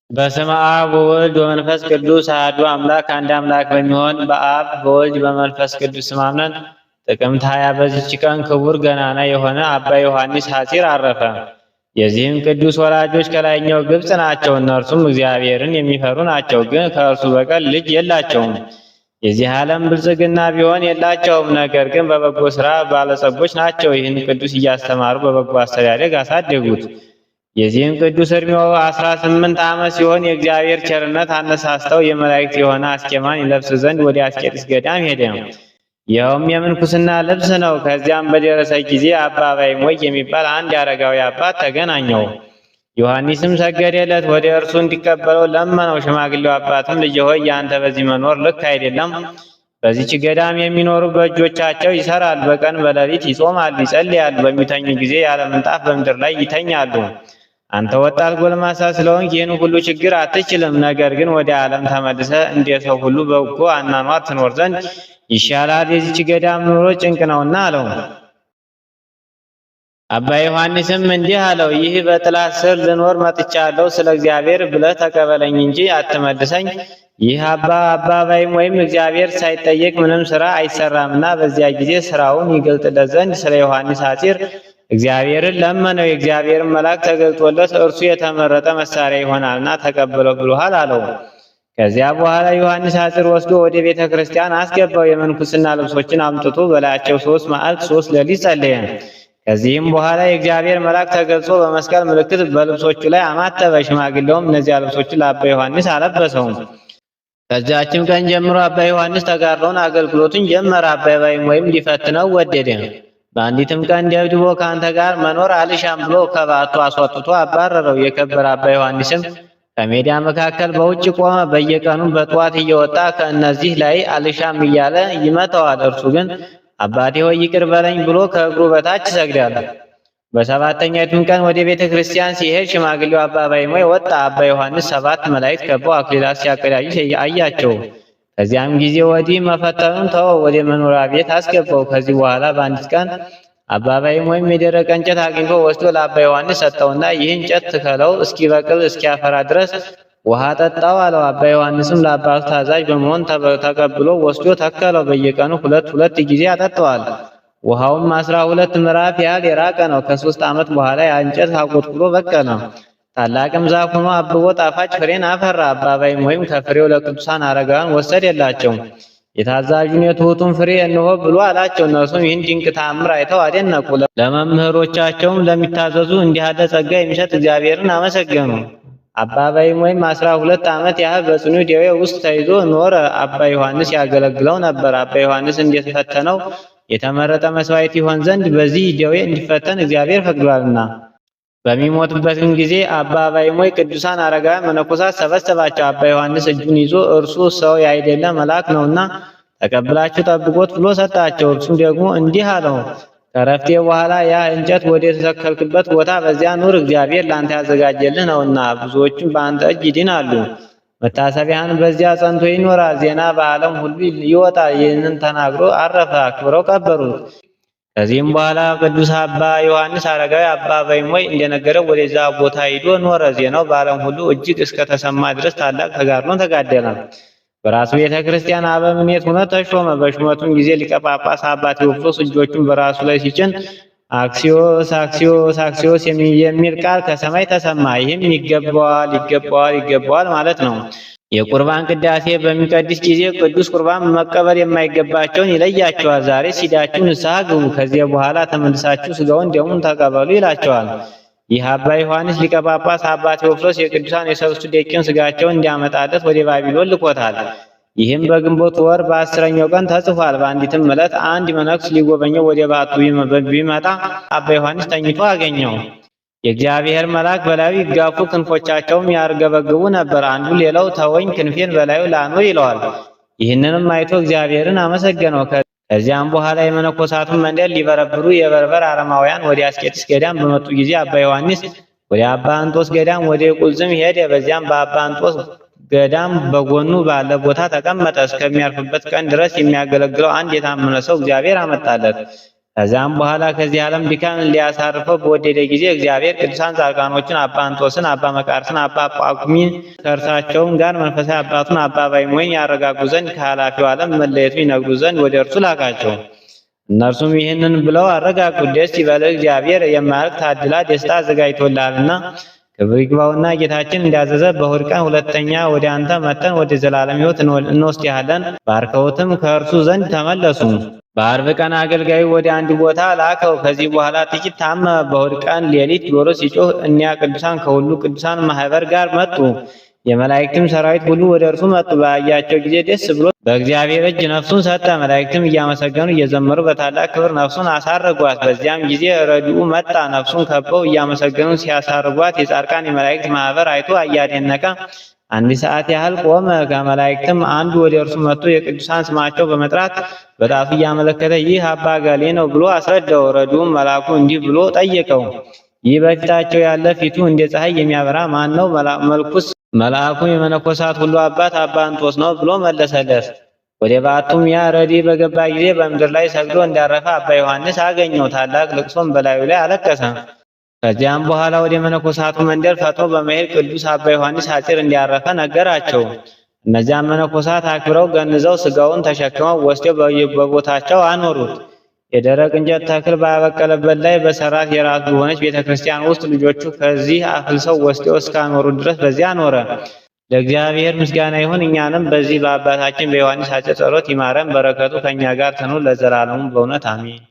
በስመ አብ ወወልድ ወመንፈስ ቅዱስ አሐዱ አምላክ አንድ አምላክ በሚሆን በአብ በወልድ በመንፈስ ቅዱስ ስም አምነን ጥቅምት 20 በዚች ቀን ክቡር ገናና የሆነ አባ ዮሐንስ ሐጺር አረፈ። የዚህም ቅዱስ ወላጆች ከላይኛው ግብፅ ናቸው። እነርሱም እግዚአብሔርን የሚፈሩ ናቸው፣ ግን ከእርሱ በቀር ልጅ የላቸውም። የዚህ ዓለም ብልጽግና ቢሆን የላቸውም፣ ነገር ግን በበጎ ሥራ ባለጸጎች ናቸው። ይህን ቅዱስ እያስተማሩ በበጎ አስተዳደግ አሳደጉት። የዚህም ቅዱስ ዕድሜው 18 ዓመት ሲሆን የእግዚአብሔር ቸርነት አነሳስተው የመላእክት የሆነ አስኬማን ይለብስ ዘንድ ወደ አስቄጥስ ገዳም ሄደ። ይኸውም የምንኩስና ልብስ ነው። ከዚያም በደረሰ ጊዜ አባ ባይሞይ የሚባል አንድ አረጋዊ አባት ተገናኘው። ዮሐንስም ሰገደለት፣ ወደ እርሱ እንዲቀበለው ለመነው። ሽማግሌው አባትም ልጄ ሆይ ያንተ በዚህ መኖር ልክ አይደለም። በዚች ገዳም የሚኖሩ በእጆቻቸው ይሰራሉ፣ በቀን በሌሊት ይጾማሉ፣ ይጸልያሉ። በሚተኙ ጊዜ ያለ ምንጣፍ በምድር ላይ ይተኛሉ። አንተ ወጣት ጎልማሳ ስለሆንክ ይህን ሁሉ ችግር አትችልም። ነገር ግን ወደ ዓለም ተመልሰህ እንደ ሰው ሁሉ በጎ አኗኗር ትኖር ዘንድ ይሻላል። የዚች ገዳም ኑሮ ጭንቅ ነውና አለው። አባ ዮሐንስም እንዲህ አለው፣ ይህ በጥላ ስር ልኖር መጥቻለሁ። ስለ እግዚአብሔር ብለህ ተቀበለኝ እንጂ አትመልሰኝ። ይህ አባ ባይም ወይም እግዚአብሔር ሳይጠየቅ ምንም ስራ አይሰራምና በዚያ ጊዜ ስራውን ይገልጥለት ዘንድ ስለ ዮሐንስ ሐጺር እግዚአብሔርን ለመነው። የእግዚአብሔርን መልአክ ተገልጦለት እርሱ የተመረጠ መሳሪያ ይሆናልና ተቀበለው ብሎሃል አለው። ከዚያ በኋላ ዮሐንስ ሐጺር ወስዶ ወደ ቤተ ክርስቲያን አስገባው። የምንኩስና ልብሶችን አምጥቶ በላያቸው 3 መዓልት 3 ሌሊት ጸለየ። ከዚህም በኋላ የእግዚአብሔር መልአክ ተገልጾ በመስቀል ምልክት በልብሶቹ ላይ አማተበ። ሽማግሌውም እነዚያ ልብሶችን ለአባ ዮሐንስ አለበሰው። ከዚያችም ቀን ጀምሮ አባ ዮሐንስ ተጋድሎውን አገልግሎቱን ጀመረ። አባ ወይም ሊፈትነው ወደደ። በአንዲትም ቀን ደብድቦ ከአንተ ጋር መኖር አልሻም ብሎ ከባቱ አስወጥቶ አባረረው። የከበረ አባ ዮሐንስም ከሜዳ መካከል በውጭ ቆመ። በየቀኑ በጠዋት እየወጣ ከእነዚህ ላይ አልሻም እያለ ይመታዋል። እርሱ ግን አባቴ ሆይ ይቅር በለኝ ብሎ ከእግሩ በታች ይሰግዳል። በሰባተኛይቱም ቀን ወደ ቤተ ክርስቲያን ሲሄድ ሽማግሌው አባ ባይሞይ ወጣ። አባ ዮሐንስ 7 መላእክት ከበው አክሊላት ሲያቀዳጁ አያቸው። ከዚያም ጊዜ ወዲህ መፈተኑን ተወው፣ ወደ መኖሪያ ቤት አስገባው። ከዚህ በኋላ በአንዲት ቀን አባ ባይሞይም የደረቀ እንጨት አግኝቶ ወስዶ ለአባ ዮሐንስ ሰጠውና ይህ እንጨት ትከለው፣ እስኪበቅል እስኪያፈራ ድረስ ውሃ ጠጣው አለው። አባ ዮሐንስም ለአባቱ ታዛዥ በመሆን ተቀብሎ ወስዶ ተከለው። በየቀኑ ሁለት ሁለት ጊዜ ያጠጣዋል። ውሃውም 12 ምዕራፍ ያህል የራቀ ነው። ከ3 ዓመት በኋላ ያ እንጨት አቆጥቁጦ በቀለ። ታላቅም ዛፍ ሆኖ አብቦ ጣፋጭ ፍሬን አፈራ። አባ ባይሞይም ከፍሬው ለቅዱሳን አረጋውያን ወሰደላቸው። የታዛዡን የትሑቱን ፍሬ እንሆ ብሎ አላቸው። እነርሱም ይህን ድንቅ ተአምር አይተው አደነቁ። ለመምህሮቻቸውም ለሚታዘዙ እንዲህ ያለ ጸጋ የሚሰጥ እግዚአብሔርን አመሰገኑ። አባ ባይሞይም 12 ዓመት ያህል በጽኑ ደዌ ውስጥ ተይዞ ኖረ። አባ ዮሐንስ ያገለግለው ነበር። አባ ዮሐንስ እንደተፈተነው የተመረጠ መስዋዕት ይሆን ዘንድ በዚህ ደዌ እንዲፈተን እግዚአብሔር ፈቅዷልና። በሚሞትበትም ጊዜ አባ ባይሞይ ቅዱሳን አረጋውያን መነኮሳት ሰበሰባቸው። አባ ዮሐንስ እጁን ይዞ እርሱ ሰው ያይደለ መልአክ ነውና ተቀብላችሁ ጠብቆት ብሎ ሰጣቸው። እርሱም ደግሞ እንዲህ አለው፣ ከረፍቴ በኋላ ያ እንጨት ወደ ተተከልክበት ቦታ በዚያ ኑር፣ እግዚአብሔር ለአንተ ያዘጋጀልህ ነውና፣ ብዙዎችም በአንተ እጅ ይድናሉ። መታሰቢያን በዚያ ጸንቶ ይኖራል፣ ዜና በዓለም ሁሉ ይወጣል። ይህንን ተናግሮ አረፈ። አክብረው ቀበሩት። ከዚህም በኋላ ቅዱስ አባ ዮሐንስ አረጋዊ አባ ባይሞይ እንደነገረው ወደዛ ቦታ ሂዶ ኖረ። ዜናው በዓለም ሁሉ እጅግ እስከተሰማ ድረስ ታላቅ ተጋድሎን ተጋደለ። በራሱ ቤተ ክርስቲያን አበምኔት ሆኖ ተሾመ። በሹመቱም ጊዜ ሊቀ ጳጳስ አባ ቴዎፍሎስ እጆቹን በራሱ ላይ ሲጭን አክሲዮስ አክሲዮስ አክሲዮስ የሚል ቃል ከሰማይ ተሰማ። ይህም ይገባዋል፣ ይገባዋል፣ ይገባዋል ማለት ነው። የቁርባን ቅዳሴ በሚቀድስ ጊዜ ቅዱስ ቁርባን መቀበል የማይገባቸውን ይለያቸዋል። ዛሬ ሲዳችሁ ንስሐ ግቡ፣ ከዚያ በኋላ ተመልሳችሁ ስጋውን ደሙን ተቀበሉ ይላቸዋል። ይህ አባ ዮሐንስ ሊቀ ጳጳስ አባ ቴዎፍሎስ የቅዱሳን የሰለስቱ ደቂቅን ስጋቸውን እንዲያመጣለት ወደ ባቢሎን ልኮታል። ይህም በግንቦት ወር በ10ኛው ቀን ተጽፏል። በአንዲትም ዕለት አንድ መነኩስ ሊጎበኘው ወደ ባቱ ቢመጣ አባ ዮሐንስ ተኝቶ አገኘው። የእግዚአብሔር መልአክ በላዩ ይጋፉ፣ ክንፎቻቸውም ያርገበግቡ ነበር። አንዱ ሌላው ተወኝ፣ ክንፌን በላዩ ላኑር ይለዋል። ይህንንም አይቶ እግዚአብሔርን አመሰገነው። ከዚያም በኋላ የመነኮሳቱን መንደር ሊበረብሩ የበርበር አረማውያን ወደ አስቄጥስ ገዳም በመጡ ጊዜ አባ ዮሐንስ ወደ አባ እንጦስ ገዳም ወደ ቁልዝም ሄደ። በዚያም በአባ እንጦስ ገዳም በጎኑ ባለ ቦታ ተቀመጠ። እስከሚያርፍበት ቀን ድረስ የሚያገለግለው አንድ የታመነ ሰው እግዚአብሔር አመጣለት። ከዚያም በኋላ ከዚህ ዓለም ድካም ሊያሳርፈው በወደደ ጊዜ እግዚአብሔር ቅዱሳን ጻድቃኖችን አባ እንጦስን፣ አባ መቃርስን፣ አባ ጳኩሚን ከእርሳቸውም ጋር መንፈሳዊ አባቱን አባ ባይሞይን ያረጋጉ ዘንድ ከኃላፊው ዓለም መለየቱ ይነግሩ ዘንድ ወደ እርሱ ላካቸው። እነርሱም ይህንን ብለው አረጋጉት። ደስ ይበልህ፣ እግዚአብሔር የማያልቅ ታድላ ደስታ አዘጋጅቶልሃልና። ክብር ይግባውና ጌታችን እንዳዘዘ በእሑድ ቀን ሁለተኛ ወደ አንተ መጥተን ወደ ዘላለም ሕይወት እንወስድሃለን። ባርከውትም ከእርሱ ዘንድ ተመለሱ። በዓርብ ቀን አገልጋዩ ወደ አንድ ቦታ ላከው። ከዚህ በኋላ ጥቂት ታመመ። በእሑድ ቀን ሌሊት ዶሮ ሲጮህ እኒያ ቅዱሳን ከሁሉ ቅዱሳን ማህበር ጋር መጡ። የመላእክትም ሰራዊት ሁሉ ወደ እርሱ መጡ። ባያቸው ጊዜ ደስ ብሎ በእግዚአብሔር እጅ ነፍሱን ሰጠ። መላእክትም እያመሰገኑ እየዘመሩ በታላቅ ክብር ነፍሱን አሳረጓት። በዚያም ጊዜ ረድኡ መጣ። ነፍሱን ከበው እያመሰገኑ ሲያሳርጓት የጻድቃን የመላእክት ማህበር አይቶ እያደነቀ አንድ ሰዓት ያህል ቆመ። ከመላእክትም አንዱ ወደ እርሱ መጥቶ የቅዱሳን ስማቸው በመጥራት በጣቱ እያመለከተ ይህ አባ ገሌ ነው ብሎ አስረዳው። ረድኡም መልአኩ እንዲህ ብሎ ጠየቀው፣ ይህ በፊታቸው ያለ ፊቱ እንደ ፀሐይ የሚያበራ ማን ነው? መልኩስ? መልአኩም የመነኮሳት ሁሉ አባት አባ እንጦስ ነው ብሎ መለሰለት። ወደ በዓቱም ያ ረድእ በገባ ጊዜ በምድር ላይ ሰግዶ እንዳረፈ አባ ዮሐንስ አገኘው። ታላቅ ልቅሶም በላዩ ላይ አለቀሰ። ከዚያም በኋላ ወደ መነኮሳቱ መንደር ፈጥኖ በመሄድ ቅዱስ አባ ዮሐንስ ሐጺር እንዳረፈ ነገራቸው። እነዚያም መነኮሳት አክብረው ገንዘው ስጋውን ተሸክመው ወስደው በቦታቸው አኖሩት። የደረቅ እንጨት ተክል ባበቀለበት ላይ በሰራት የራሱ በሆነች ቤተ ክርስቲያን ውስጥ ልጆቹ ከዚህ አፍልሰው ወስደው እስካኖሩት ድረስ በዚያ አኖረ። ለእግዚአብሔር ምስጋና ይሁን። እኛንም በዚህ በአባታችን በዮሐንስ ሐጺር ጸሎት ይማረን፣ በረከቱ ከእኛ ጋር ትኑር ለዘላለሙ በእውነት አሜን።